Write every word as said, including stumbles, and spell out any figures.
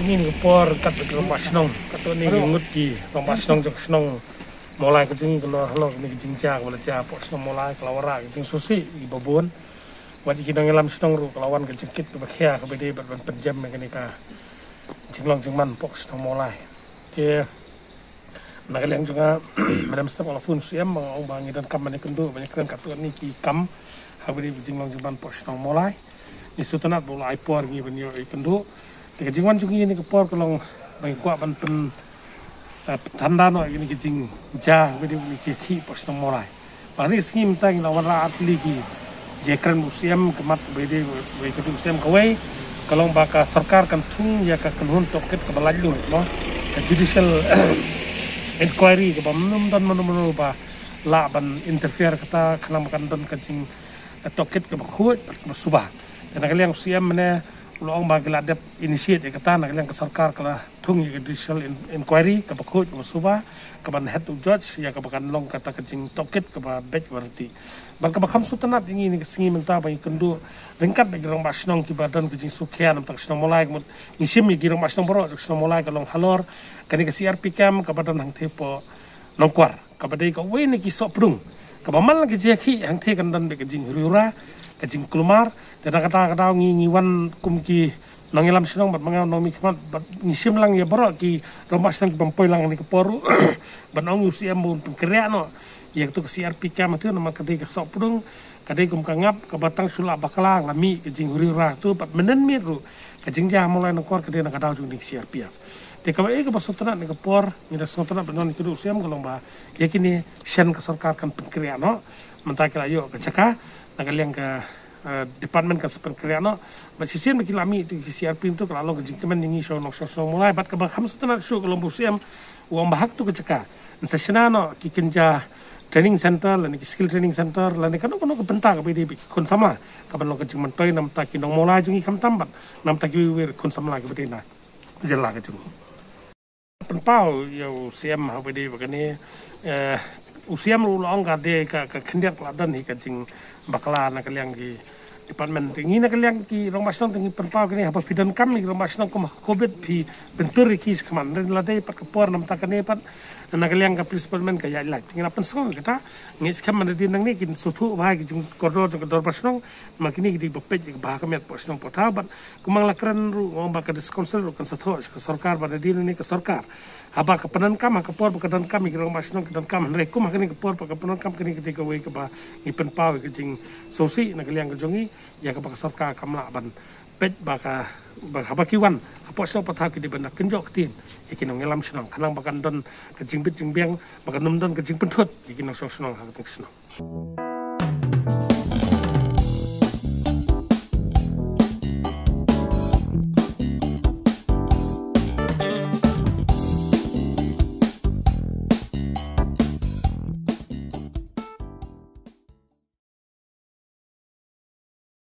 Ïa kane ka por kat ba ki rangbah shnong, katto katne ki ngut ki rangbah shnong jong ka shnong Mawlai ka jong ngi ka la halor kane ka jingjia kaba la jia hapoh shnong Mawlai, ka la wanrah ka jingsngewsih ïa kiba bun. Wat ïa ki nongïalam shnong ruh ka la wan ka jingkit kaba khia kaba dei bad ban pynjem ïa kane ka jinglong jingman hapoh shnong Mawlai. Te na ka liang jong nga, mynta mynstep nga la phone u Syiem, nga ong ba ngi donkam ban ïakynduh ban ïakren katto katne ki kam ha kaba dei ka jinglong jingman hapoh shnong Mawlai. Ngi sngewtynnat ba u la ai por ngi ban ïoh ïakynduh. Te ka jingwan jong ngi ha kane ka por ka long ba ngi kwah ban pyn, eh, pynthanda noh ïa kane ka jingjia kaba dei kane ka jingkhih hapoh shnong Mawlai. Ba ha kane ka sngi mynta ngi la wanrah ar tylli ki jingkren u Syiem, ka mat kaba dei ba ïakynduh u Syiem, kawei ka long ba ka sorkar kan thung ïa ka kynhun tohkit kaba laitluid, mo, ka judicial inquiry, kaba ym don mano mano ba lah ban interfere kata, khnang ba kan don ka jing, eh, tohkit kaba khuid bad kaba suba. Te na ka liang u Syiem mynne u la ong ba ki la dep initiate ïa kata, na ka liang ka sorkar ka la thung ïa ka judicial in-, inquiry kaba khuid kaba suba, kaban het u judge, ïa kaba kan long kata ka jingtohkit kaba beit kaba ryntih. Bad kaba kham sngewtynnat ïa ngi ha kane ka sngi mynta ba ngi ïakynduh ryngkat bad ki rangbah shnong kiba don ka jingsngewkhia namar ka shnong Mawlai, ka mut ngi shim ïa ki rangbah shnong baroh jong ka shnong Mawlai, ka long halor kane ka C R P camp kaba don hangtei hapoh Nongkwar, kaba dei kawei na ki sohpdung kaba man la ka jingïakhih hangtei kan don beit ka jinghuri hura, ka jingkulmar. Te na kata ka daw ngi, ngi wan kum ki nongïalam shnong bad ma nga u nongmihkhmat, bad ngi shim lang ïa baroh ki rangbah shnong ki bym poi lang ha kane ka por ruh ban ong ïa u Syiem ba un pynkynriah noh ïa kato ka C R P camp hato, namar ka dei ka sohpdung, ka dei kum ka ngap kaba tang shu la bakla la mih ka jinghuri hura hato, bad mynnin miet ruh ka jingjia ha Mawlai Nongkwar ka dei na ka daw jong ka C R P F. Te kaba, eh, kaba sngewtynnat ha kane ka por, ngi da sngewtynnat ban ïakynduh u Syiem, ka long ba ïa kine shen ka sorkar kan pynkynriah noh. Mynta ki la ïoh ka jaka, na ka liang ka, eh, department kan sa pynkynriah noh. Bad shisien ba ki la mih ïa ki C R P camp hato, ka la long ka jingkmen ïa ngi sha u nongshong shnong Mawlai. Bad kaba kham sngewtynnat shuh ka long ba u Syiem u ong ba ha kato ka jaka yn sa shna noh ki kynja training center lane ki skill training center lane kano kano ka bynta kaba dei bad ki khun samla, kaban long ka jingmyntoi na ka bynta ki nong Mawlai jong ngi khamtam bad na ka bynta kiwei kiwei ki khun samla kiba dei na ka jylla ka jong ngi. Pynpaw ïa u Syiem ha kaba dei bad kane, eh, u Syiem ruh u la ong ka dei ka, ka khyndiat ka la don hi ka jingbakla na ka liang ki department. Te ngi na ka liang ki rangbah shnong te ngi pynpaw kane, haba phi donkam ïa ki rangbah shnong kum ha covid phi pyntur ïa ki shakhmat, hynrei la dei pat ka por na ka bynta kane pat na ka liang ka police department ka ïaid lait. Te ngi la pynsngew ïa kata, ngi skhem ba nadien nangne kin sngewthuh bha ïa ki jingkordor jong ka dorbar shnong, namar kine ki dei ba peit ïa ka bha ka miat hapoh shnong hapoh thaw. Bad kumba nga la kren ruh, nga ong ba ka District Council ruh kan sa thoh sha ka sorkar ba nadien nangne ka sorkar, haba ka pyndonkam, ha ka por ba ka donkam ïa ki rangbah shnong ki donkam, hynrei kum ha kane ka por ba ka pyndonkam, kane ka dei kawei kaba ngi pynpaw ïa ka jingsngewsih na ka liang ka jong ngi, ïa kaba ka sorkar kam lah ban peit ba ka, ba haba ki wan hapoh shnong hapoh thaw ki dei ban da kynjoh ktien ïa ki nongïalam shnong, khnang ba kan don ka jingbit jingbiang, ba kan ym don ka jingpynthut ïa ki nongshong shnong ha ka shnong.